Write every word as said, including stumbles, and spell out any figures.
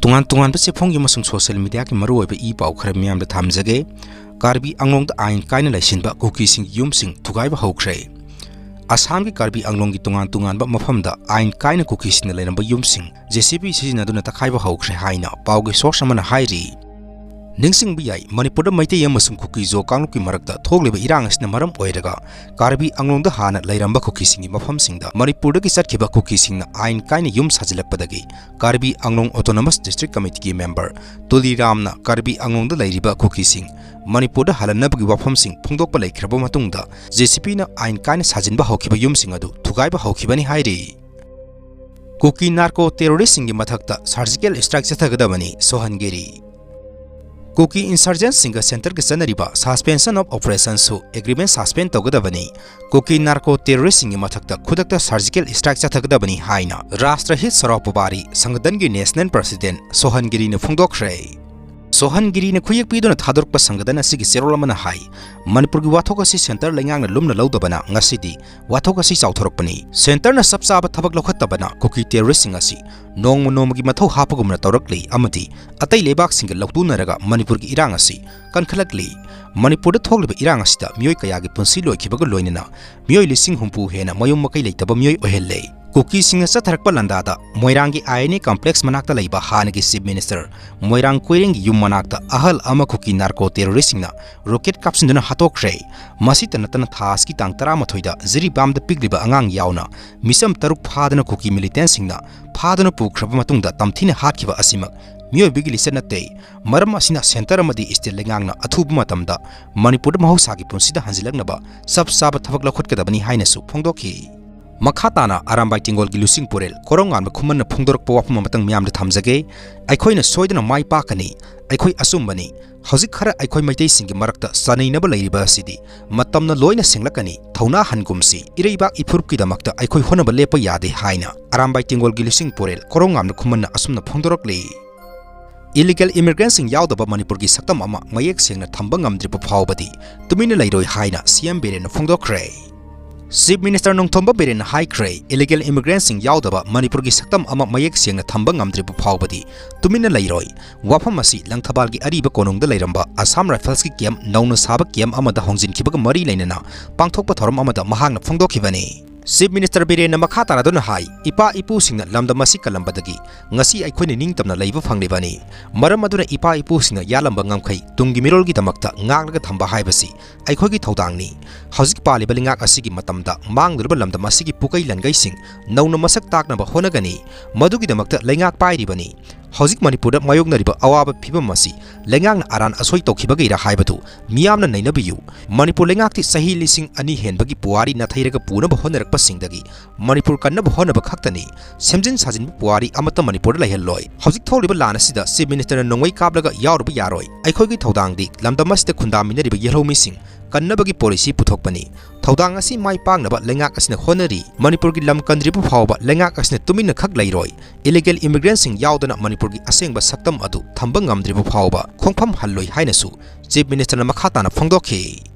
ꯇꯣꯉꯥꯟ ꯇꯣꯉꯥꯟꯕ ꯆꯦꯐꯣꯡꯒꯤ ꯑꯃꯁꯨꯡ social mediaꯒꯤ ꯃꯔꯨꯑꯣꯏꯕ ꯏ ꯄꯥꯎ ꯈꯔ ꯃꯤꯌꯥꯝꯗ ꯊꯝꯖꯒꯦ꯫ ꯀꯥꯔꯕꯤ ꯑꯪꯂꯣꯡꯗ ꯑꯥꯏꯟ ꯀꯥꯏꯅ ꯂꯩꯁꯤꯟꯕ ꯀꯨꯀꯤꯁꯤꯡꯒꯤ ꯌꯨꯝꯁꯤꯡ ꯊꯨꯒꯥꯏꯕ ꯍꯧꯈ꯭ꯔꯦ꯫ ꯑꯁꯥꯝꯒꯤ ꯀꯥꯔꯕꯤ ꯑꯪꯂꯣꯡꯒꯤ ꯇꯣꯉꯥꯟ ꯇꯣꯉꯥꯟꯕ ꯃꯐꯝꯗ ꯑꯥꯏꯟ ꯀꯥꯏꯅ ꯀꯨꯀꯤꯁꯤꯡꯅ ꯂꯩꯔꯝꯕ ꯌꯨꯝꯁꯤꯡ JCB ꯁꯤꯖꯤꯟꯅꯗꯨꯅ ꯇꯛꯈꯥꯏꯕ ꯍꯧꯈ꯭ꯔꯦ ꯍꯥꯏꯅ ꯄꯥꯎꯒꯤ source ꯑꯃꯅ ꯍꯥꯏꯔꯤ꯫ ꯅꯤꯡꯁꯤꯡꯕ ꯌꯥꯏ, ꯃꯅꯤꯄꯨꯔꯗ ꯃꯩꯇꯩ ꯑꯃꯁꯨꯡ ꯀꯨꯀꯤ ꯖꯣ ꯀꯥꯡꯂꯨꯞꯀꯤ ꯃꯔꯛꯇ ꯊꯣꯛꯂꯤꯕ ꯏꯔꯥꯡ ꯑꯁꯤꯅ ꯃꯔꯝ ꯑꯣꯏꯔꯒ ꯀꯥꯔꯕꯤ ꯑꯪꯂꯣꯡꯗ ꯍꯥꯟꯅ ꯂꯩꯔꯝꯕ ꯀꯨꯀꯤꯁꯤꯡꯒꯤ ꯃꯐꯝꯁꯤꯡꯗ ꯃꯅꯤꯄꯨꯔꯗꯒꯤ ꯆꯠꯈꯤꯕ ꯀꯨꯀꯤꯁꯤꯡꯅ ꯑꯥꯏꯟ ꯀꯥꯏꯅ ꯌꯨꯝ ꯁꯥꯖꯤꯜꯂꯛꯄꯗꯒꯤ ꯀꯥꯔꯕꯤ ꯑꯪꯂꯣꯡ Autonomous District Committeeꯒꯤ member ꯇꯨꯂꯤꯔꯥꯝꯅ ꯀꯥꯔꯕꯤ ꯑꯪꯂꯣꯡꯗ ꯂꯩꯔꯤꯕ ꯀꯨꯀꯤꯁꯤꯡ ꯃꯅꯤꯄꯨꯔꯗ ꯍꯜꯍꯟꯅꯕꯒꯤ ꯋꯥꯐꯝꯁꯤꯡ ꯐꯣꯡꯗꯣꯛꯄ ꯂꯩꯈ꯭ꯔꯕ ꯃꯇꯨꯡꯗ JCBꯅ ꯑꯥꯏꯟ ꯀꯥꯏꯅ ꯁꯥꯖꯤꯟꯕ ꯍꯧꯈꯤꯕ ꯌꯨꯝꯁꯤꯡ ꯑꯗꯨ ꯊꯨꯒꯥꯏꯕ ꯍꯧꯈꯤꯕꯅꯤ ꯍꯥꯏꯔꯤ꯫ ꯀꯨꯀꯤ narco terroristꯁꯤꯡꯒꯤ ꯃꯊꯛꯇ surgical strike ꯆꯠꯊꯒꯗꯕꯅꯤ ꯁꯣꯍꯟꯒꯤꯔꯤ꯫ ꯀꯨꯀꯤ insurgentꯁꯤꯡꯒ centreꯒ ꯆꯠꯅꯔꯤꯕ suspension of operationꯁꯨ agreement suspend ꯇꯧꯒꯗꯕꯅꯤ꯫ ꯀꯨꯀꯤ narco terroristꯁꯤꯡꯒꯤ ꯃꯊꯛꯇ ꯈꯨꯗꯛꯇ surgical strike ꯆꯠꯊꯒꯗꯕꯅꯤ ꯍꯥꯏꯅ ꯔꯥꯁꯇ꯭ꯔꯍꯤꯠ ꯁꯔꯥꯎ ꯄꯨꯕꯥꯔꯤ ꯁꯪꯒꯗꯟꯒꯤ national president ꯁꯣꯍꯟꯒꯤꯔꯤꯅ ꯐꯣꯡꯗꯣꯛꯈ꯭ꯔꯦ꯫ ꯁꯣꯍꯟꯒꯤꯔꯤꯅ ꯈꯨꯌꯦꯛ ꯄꯤꯗꯨꯅ ꯊꯥꯗꯣꯔꯛꯄ ꯁꯪꯒꯗꯟ ꯑꯁꯤꯒꯤ ꯆꯦꯔꯣꯜ ꯑꯃꯅ ꯍꯥꯏ, ꯃꯅꯤꯄꯨꯔꯒꯤ ꯋꯥꯊꯣꯛ ꯑꯁꯤ centre ꯂꯩꯉꯥꯛꯅ ꯂꯨꯝꯅ ꯂꯧꯗꯕꯅ ꯉꯁꯤꯗꯤ ꯋꯥꯊꯣꯛ ꯑꯁꯤ ꯆꯥꯎꯊꯣꯔꯛꯄꯅꯤ꯫ Centreꯅ ꯆꯞ ꯆꯥꯕ ꯊꯕꯛ ꯂꯧꯈꯠꯇꯕꯅ ꯀꯨꯀꯤ terroristꯁꯤꯡ ꯑꯁꯤ ꯅꯣꯡꯃ ꯅꯣꯡꯃꯒꯤ ꯃꯊꯧ ꯍꯥꯞꯄꯒꯨꯝꯅ ꯇꯧꯔꯛꯂꯤ ꯑꯃꯗꯤ ꯑꯇꯩ ꯂꯩꯕꯥꯛꯁꯤꯡꯒ ꯂꯧꯇꯨꯅꯔꯒ ꯃꯅꯤꯄꯨꯔꯒꯤ ꯏꯔꯥꯡ ꯑꯁꯤ ꯀꯟꯈꯠꯂꯛꯂꯤ꯫ ꯃꯅꯤꯄꯨꯔꯗ ꯊꯣꯛꯂꯤꯕ ꯏꯔꯥꯡ ꯑꯁꯤꯗ ꯃꯤꯑꯣꯏ ꯀꯌꯥꯒꯤ ꯄꯨꯟꯁꯤ ꯂꯣꯏꯈꯤꯕꯒ ꯂꯣꯏꯅꯅ ꯃꯤꯑꯣꯏ ꯂꯤꯁꯤꯡ ꯍꯨꯝꯐꯨ ꯍꯦꯟꯅ ꯃꯌꯨꯝ ꯃꯀꯩ ꯂꯩꯇꯕ ꯃꯤꯑꯣꯏ ꯑꯣꯏꯍꯜꯂꯦ꯫ ꯀꯨꯀꯤꯁꯤꯡꯅ ꯆꯠꯊꯔꯛꯄ ꯂꯥꯟꯗꯥꯗ ꯃꯣꯏꯔꯥꯡꯒꯤ INA complex ꯃꯅꯥꯛꯇ ꯂꯩꯕ ꯍꯥꯟꯅꯒꯤ Chief Minister ꯃꯣꯏꯔꯥꯡ ꯀꯣꯏꯔꯦꯡꯒꯤ ꯌꯨꯝ ꯃꯅꯥꯛꯇ ꯑꯍꯜ ꯑꯃ ꯀꯨꯀꯤ narco terroristꯁꯤꯡꯅ rocket ꯀꯥꯞꯁꯤꯟꯗꯨꯅ ꯍꯥꯠꯇꯣꯛꯈ꯭ꯔꯦ꯫ ꯃꯁꯤꯇ ꯅꯠꯇꯅ ꯊꯥ ꯑꯁꯤꯒꯤ ꯇꯥꯡ ꯇꯔꯥꯃꯥꯊꯣꯏꯗ ꯖꯤꯔꯤꯕꯥꯝꯗ ꯄꯤꯛꯂꯤꯕ ꯑꯉꯥꯡ ꯌꯥꯎꯅ ꯃꯤꯆꯝ ꯇꯔꯨꯛ ꯐꯥꯗꯨꯅ ꯀꯨꯀꯤ militantꯁꯤꯡꯅ ꯐꯥꯗꯨꯅ ꯄꯨꯈ꯭ꯔꯕ ꯃꯇꯨꯡꯗ ꯇꯝꯊꯤꯅ ꯍꯥꯠꯈꯤꯕ ꯑꯁꯤꯃꯛ ꯃꯤꯑꯣꯏꯕꯒꯤ ꯂꯤꯆꯠ ꯅꯠꯇꯦ꯫ ꯃꯔꯝ ꯑꯁꯤꯅ centre ꯑꯃꯗꯤ state ꯂꯩꯉꯥꯛꯅ ꯑꯊꯨꯕ ꯃꯇꯝꯗ ꯃꯅꯤꯄꯨꯔꯗ ꯃꯍꯧꯁꯥꯒꯤ ꯄꯨꯟꯁꯤꯗ ꯍꯟꯖꯤꯜꯂꯛꯅꯕ ꯆꯞ ꯆꯥꯕ ꯊꯕꯛ ꯂꯧꯈꯠꯀꯗꯕꯅꯤ ꯍꯥꯏꯅꯁꯨ ꯐꯣꯡꯗꯣꯛꯈꯤ꯫ ꯃꯈꯥ ꯇꯥꯅ ꯑꯔꯥꯝꯕꯥꯏ ꯇꯦꯡꯒꯣꯜꯒꯤ ꯂꯨꯆꯤꯡ ꯄꯨꯔꯦꯜ ꯀꯣꯔꯧꯉꯥꯟꯕ ꯈꯨꯃꯟꯅ ꯐꯣꯡꯗꯣꯔꯛꯄ ꯋꯥꯐꯝ ꯑꯃꯇꯪ ꯃꯤꯌꯥꯝꯗ ꯊꯝꯖꯒꯦ꯫ ꯑꯩꯈꯣꯏꯅ ꯁꯣꯏꯗꯅ ꯃꯥꯏ ꯄꯥꯛꯀꯅꯤ꯫ ꯑꯩꯈꯣꯏ ꯑꯆꯨꯝꯕꯅꯤ꯫ ꯍꯧꯖꯤꯛ ꯈꯔ ꯑꯩꯈꯣꯏ ꯃꯩꯇꯩꯁꯤꯡꯒꯤ ꯃꯔꯛꯇ ꯆꯥꯅꯩꯅꯕ ꯂꯩꯔꯤꯕ ꯑꯁꯤꯗꯤ ꯃꯇꯝꯅ ꯂꯣꯏꯅ ꯁꯦꯡꯂꯛꯀꯅꯤ꯫ ꯊꯧꯅꯥ ꯍꯟꯒꯨꯝꯁꯤ꯫ ꯏꯔꯩꯕꯥꯛ ꯏꯐꯨꯔꯨꯞꯀꯤꯗꯃꯛꯇ ꯑꯩꯈꯣꯏ ꯍꯣꯠꯅꯕ ꯂꯦꯞꯄ ꯌꯥꯗꯦ ꯍꯥꯏꯅ ꯑꯔꯥꯝꯕꯥꯏ ꯇꯦꯡꯒꯣꯜꯒꯤ ꯂꯨꯆꯤꯡ ꯄꯨꯔꯦꯜ ꯀꯣꯔꯧꯉꯥꯟꯕ ꯈꯨꯃꯟꯅ ꯑꯁꯨꯝꯅ ꯐꯣꯡꯗꯣꯔꯛꯂꯤ꯫ Illegal immigrantꯁꯤꯡ ꯌꯥꯎꯗꯕ ꯃꯅꯤꯄꯨꯔꯒꯤ ꯁꯛꯇꯝ ꯑꯃ ꯃꯌꯦꯛ ꯁꯦꯡꯅ ꯊꯝꯕ ꯉꯝꯗ꯭ꯔꯤꯕ ꯐꯥꯎꯕꯗꯤ ꯇꯨꯃꯤꯟꯅ ꯂꯩꯔꯣꯏ ꯍꯥꯏꯅ CM ꯕꯤꯔꯦꯟꯅ ꯐꯣꯡꯗꯣꯛꯈ꯭ꯔꯦ꯫ Chief Minister ꯅꯣꯡꯊꯣꯝꯕꯝ ꯕꯤꯔꯦꯟꯅ ꯍꯥꯏꯈ꯭ꯔꯦ, illegal immigrantꯁꯤꯡ ꯌꯥꯎꯗꯕ ꯃꯅꯤꯄꯨꯔꯒꯤ ꯁꯛꯇꯝ ꯑꯃ ꯃꯌꯦꯛ ꯁꯦꯡꯅ ꯊꯝꯕ ꯉꯝꯗ꯭ꯔꯤꯕ ꯐꯥꯎꯕꯗꯤ ꯇꯨꯃꯤꯟꯅ ꯂꯩꯔꯣꯏ꯫ ꯋꯥꯐꯝ ꯑꯁꯤ ꯂꯪꯊꯕꯥꯜꯒꯤ ꯑꯔꯤꯕ ꯀꯣꯅꯨꯡꯗ ꯂꯩꯔꯝꯕ Assam Riflesꯀꯤ camp, ꯅꯧꯅ ꯁꯥꯕ camp ꯑꯃꯗ ꯍꯣꯡꯖꯤꯟꯈꯤꯕꯒ ꯃꯔꯤ ꯂꯩꯅꯅ ꯄꯥꯡꯊꯣꯛꯄ ꯊꯧꯔꯝ ꯑꯃꯗ ꯃꯍꯥꯛꯅ ꯐꯣꯡꯗꯣꯛꯈꯤꯕꯅꯤ꯫ Chief Minister ꯕꯤꯔꯦꯟꯅ ꯃꯈꯥ ꯇꯥꯔꯗꯨꯅ ꯍꯥꯏ, ꯏꯄꯥ ꯏꯄꯨꯁꯤꯡꯅ ꯂꯝꯗꯝ ꯑꯁꯤ ꯀꯜꯂꯝꯕꯗꯒꯤ ꯉꯁꯤ ꯑꯩꯈꯣꯏꯅ ꯅꯤꯡꯇꯝꯅ ꯂꯩꯕ ꯐꯪꯂꯤꯕꯅꯤ꯫ ꯃꯔꯝ ꯑꯗꯨꯅ ꯏꯄꯥ ꯏꯄꯨꯁꯤꯡꯅ ꯌꯥꯜꯂꯝꯕ ꯉꯝꯈꯩ ꯇꯨꯡꯒꯤ ꯃꯤꯔꯣꯜꯒꯤꯗꯃꯛꯇ ꯉꯥꯛꯂꯒ ꯊꯝꯕ ꯍꯥꯏꯕꯁꯤ ꯑꯩꯈꯣꯏꯒꯤ ꯊꯧꯗꯥꯡꯅꯤ꯫ ꯍꯧꯖꯤꯛ ꯄꯥꯜꯂꯤꯕ ꯂꯩꯉꯥꯛ ꯑꯁꯤꯒꯤ ꯃꯇꯝꯗ ꯃꯥꯡꯂꯨꯔꯕ ꯂꯝꯗꯝ ꯑꯁꯤꯒꯤ ꯄꯨꯀꯩ ꯂꯟꯒꯩꯁꯤꯡ ꯅꯧꯅ ꯃꯁꯛ ꯇꯥꯛꯅꯕ ꯍꯣꯠꯅꯒꯅꯤ꯫ ꯃꯗꯨꯒꯤꯗꯃꯛꯇ ꯂꯩꯉꯥꯛ ꯄꯥꯏꯔꯤꯕꯅꯤ꯫ ꯍꯧꯖꯤꯛ ꯃꯅꯤꯄꯨꯔꯗ ꯃꯥꯌꯣꯛꯅꯔꯤꯕ ꯑꯋꯥꯕ ꯐꯤꯕꯝ ꯑꯁꯤ ꯂꯩꯉꯥꯛꯅ ꯑꯔꯥꯟ ꯑꯁꯣꯏ ꯇꯧꯈꯤꯕꯒꯤꯔꯥ ꯍꯥꯏꯕꯗꯨ ꯃꯤꯌꯥꯝꯅ ꯅꯩꯅꯕꯤꯌꯨ꯫ ꯃꯅꯤꯄꯨꯔ ꯂꯩꯉꯥꯛꯇꯤ ꯆꯍꯤ ꯂꯤꯁꯤꯡ ꯑꯅꯤ ꯍꯦꯟꯕꯒꯤ ꯄꯨꯋꯥꯔꯤ ꯅꯥꯊꯩꯔꯒ ꯄꯨꯅꯕ ꯍꯣꯠꯅꯔꯛꯄꯁꯤꯡꯗꯒꯤ ꯃꯅꯤꯄꯨꯔ ꯀꯟꯅꯕ ꯍꯣꯠꯅꯕ ꯈꯛꯇꯅꯤ꯫ ꯁꯦꯝꯖꯤꯟ ꯁꯥꯖꯤꯟꯕ ꯄꯨꯋꯥꯔꯤ ꯑꯃꯠꯇ ꯃꯅꯤꯄꯨꯔꯗ ꯂꯩꯍꯜꯂꯣꯏ꯫ ꯍꯧꯖꯤꯛ ꯊꯣꯛꯂꯤꯕ ꯂꯥꯟ ꯑꯁꯤꯗ Chief Ministerꯅ ꯅꯣꯡꯃꯩ ꯀꯥꯞꯂꯒ ꯌꯥꯎꯔꯨꯕ ꯌꯥꯔꯣꯏ꯫ ꯑꯩꯈꯣꯏꯒꯤ ꯊꯧꯗꯥꯡꯗꯤ ꯂꯝꯗꯝ ꯑꯁꯤꯗ ꯈꯨꯟꯗꯥꯃꯤꯟꯅꯔꯤꯕ ꯌꯦꯜꯍꯧꯃꯤꯁꯤꯡ ꯀꯟꯅꯕꯒꯤ policy ꯄꯨꯊꯣꯛꯄꯅꯤ꯫ ꯊꯧꯗꯥꯡ ꯑꯁꯤ ꯃꯥꯏ ꯄꯥꯛꯅꯕ ꯂꯩꯉꯥꯛ ꯑꯁꯤꯅ ꯍꯣꯠꯅꯔꯤ꯫ ꯃꯅꯤꯄꯨꯔꯒꯤ ꯂꯝ ꯀꯟꯗ꯭ꯔꯤꯕ ꯐꯥꯎꯕ ꯂꯩꯉꯥꯛ ꯑꯁꯤꯅ ꯇꯨꯃꯤꯟꯅ ꯈꯛ ꯂꯩꯔꯣꯏ꯫ Illegal immigrantꯁꯤꯡ ꯌꯥꯎꯗꯅ ꯃꯅꯤꯄꯨꯔꯒꯤ ꯑꯁꯦꯡꯕ ꯁꯛꯇꯝ ꯑꯗꯨ ꯊꯝꯕ ꯉꯝꯗ꯭ꯔꯤꯕ ꯐꯥꯎꯕ ꯈꯣꯡꯐꯝ ꯍꯜꯂꯣꯏ ꯍꯥꯏꯅꯁꯨ Chief Ministerꯅ ꯃꯈꯥ ꯇꯥꯅ ꯐꯣꯡꯗꯣꯛꯈꯤ꯫